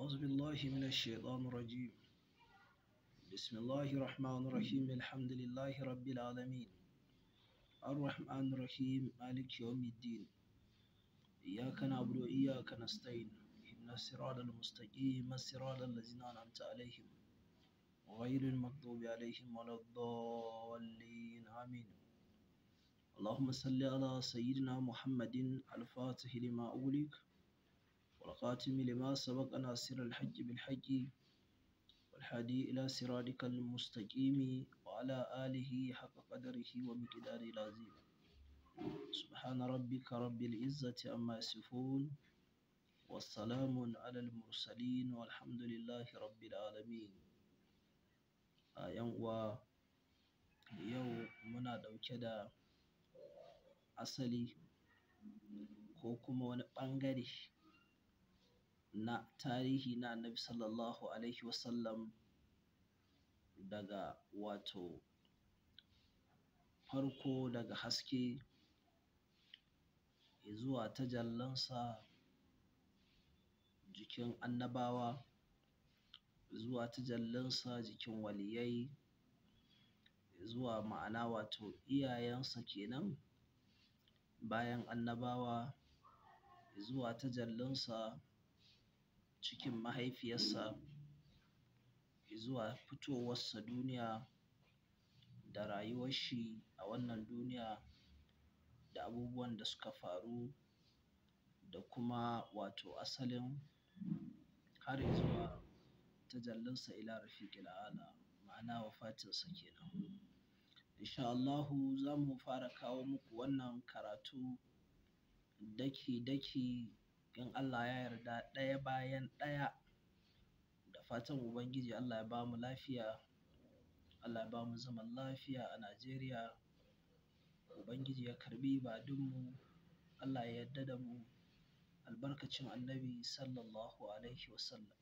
أعوذ بالله من الشيطان الرجيم. بسم الله الرحمن الرحيم. الحمد لله رب العالمين، الرحمن الرحيم، مالك يوم الدين. إياك نعبد وإياك نستعين، اهدنا الصراط المستقيم، صراط الذين أنعمت عليهم غير المغضوب عليهم ولا الضالين، آمين. اللهم صل على سيدنا محمد الفاتح لما أغلق والخاتم لما سبق، ناصر الحج بالحج والهادي إلى صراطك المستقيم، وعلى آله حق قدره ومقداره العظيم. سبحان ربك رب العزة عما يصفون، والسلام على المرسلين، والحمد لله رب العالمين. ‘Yan uwa, yau muna ɗauke da asali ko kuma wani ɓangare na tarihi na Annabi sallallahu alaihi wasallam, daga wato farko, daga haske zuwa tajallinsa jikin annabawa, zuwa tajallinsa jikin waliyai, zuwa ma'ana wato iyayensa kenan bayan annabawa, zuwa tajallinsa cikin mahaifiyarsa, zuwa fitowarsa duniya da rayuwar shi a wannan duniya, da abubuwan da suka faru, da kuma wato asalin har zuwa tajallinsa ila rafiqil a'la, ma'ana wafatinsa kenan. Insha Allahu za mu fara kawo muku wannan karatu daki-daki in Allah ya yarda, ɗaya bayan ɗaya, da fatan Ubangiji Allah ya ba mu lafiya, Allah ya ba mu zaman lafiya a Najeriya, Ubangiji ya karɓi ibadunmu, Allah ya yarda da mu, albarkacin Annabi sallallahu alaihi wasallam.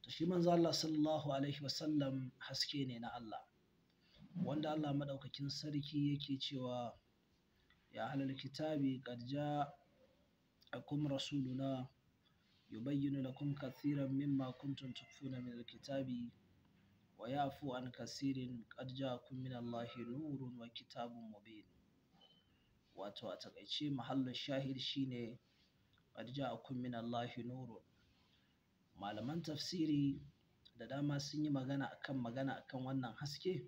To, shi manzo Allah sallallahu alaihi wasallam haske ne na Allah, wanda Allah maɗaukakin sarki yake cewa: ya ahlal kitabi qad ja'akum rasuluna yubayyinu lakum kathiran mimma kuntum tukhfuna min alkitabi wa ya'fu an kasirin, qad ja'akum min Allahi nurun wa kitabun mubin. Wato a taƙaice, mahallin shahid shine qad ja'akum min Allahi nurun. Malaman tafsiri da dama sun yi magana akan wannan haske,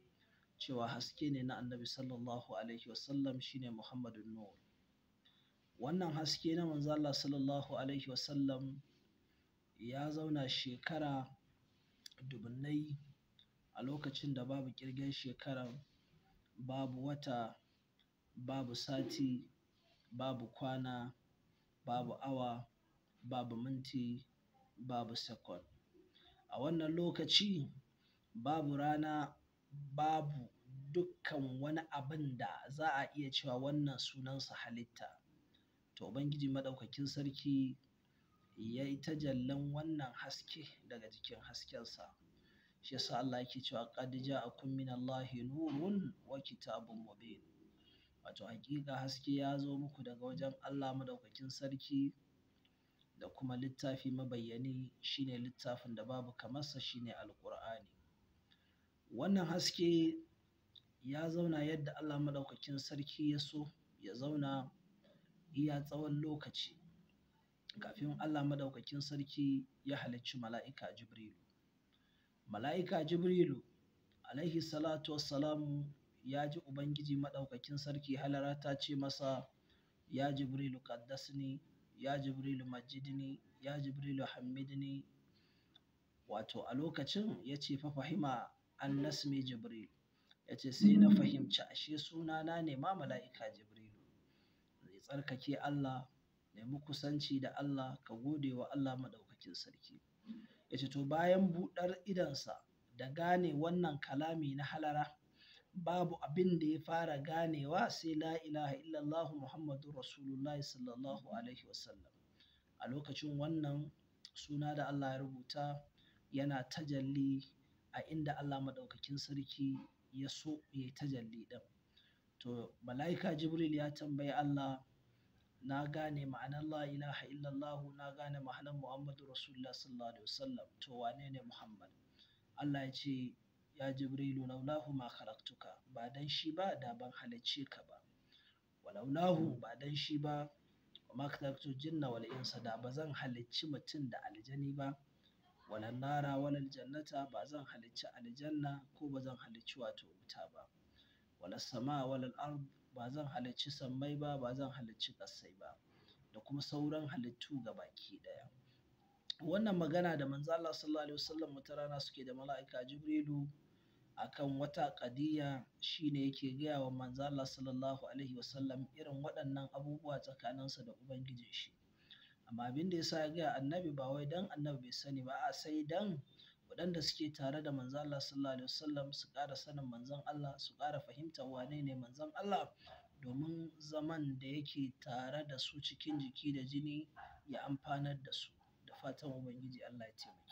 cewa haske ne na Annabi sallallahu alaihi wasallam, shine Muhammadun Nur. Wannan haske na manzo Allah sallallahu alaihi wasallam ya zauna shekara dubunnai a lokacin da babu ƙirgen shekaran, babu wata, babu sati, babu kwana, babu awa, babu minti, babu second. A wannan lokaci babu rana, babu dukkan wani abin da za a iya cewa wannan sunansa halitta. To, Ubangiji maɗaukakin sarki ya yi tajallin wannan haske daga jikin haskensa. Shi yasa Allah yake cewa: qad ja'akum min Allahi nurun wa kitabun mubin. Wato haƙiƙa haske ya zo muku daga wajen Allah maɗaukakin sarki da kuma littafi mabayyani, shine littafin da babu kamarsa, shine Alƙur'ani. Wannan haske ya zauna yadda Allah maɗaukakin sarki ya so ya zauna iya tsawon lokaci kafin Allah maɗaukakin sarki ya halicci mala'ika Jibrilu. Mala'ika Jibrilu alaihi salatu wassalamu ya ji Ubangiji maɗaukakin sarki, halara ta ce masa: ya Jibrilu qaddasni, ya Jibrilu majidni, ya Jibrilu hammidni. Wato a lokacin ya ce: fa fahima an nasmi Jibril. Ya ce sai na fahimci ashe sunana ne ma mala'ika Jibrilu. Zai tsarkake Allah, nemi kusanci da Allah, ka gode wa Allah maɗaukakin sarki. Ya ce to, bayan buɗar idonsa da gane wannan kalami na halara, babu abin da ya fara ganewa sai la ilaha illallah Muhammadun Rasulullahi sallallahu alaihi wasallam. A lokacin wannan suna da Allah ya rubuta yana tajalli a inda Allah maɗaukakin sarki ya so ya yi tajalli ɗin. To, mala'ika Jibril ya tambayi Allah Na gane ma'anar la ilaha illallah, na gane ma'anar Muhammadu Rasulullah sallallahu alaihi wasallam. To wane ne Muhammad? Allah ya ce, ya Jibrilu, laulahu ma khalaqtuka, ba dan shi ba da ban halicce ka ba. Walaulahu, ba dan shi ba, ma khalaqtu jinna wal insa, da ba zan halicci mutum da aljani ba. Walan nara walal jannata, ba zan halicci aljanna ko ba zan halicci wato wuta ba. Walas sama walal ard, ba zan halicci sammai ba, ba zan halicci ƙasai ba, da kuma sauran halittu gabaki ɗaya. Wannan magana da manzo Allah sallallahu alaihi wasallam wata rana suke da mala'ika Jibrilu akan wata ƙadiyya, shine yake gaya wa manzo Allah sallallahu alaihi wasallam irin waɗannan abubuwa tsakaninsa da Ubangijin shi. Amma abin da ya sa ya gaya annabi ba wai dan annabi bai sani ba, a'a, sai dan waɗanda suke tare da manzo Allah sallallahu alaihi wasallam su ƙara sanin manzon Allah, su ƙara fahimtar wane ne manzon Allah, domin zaman da yake tare da su cikin jiki da jini ya amfanar da su. Da fatan Ubangiji Allah ya taimake.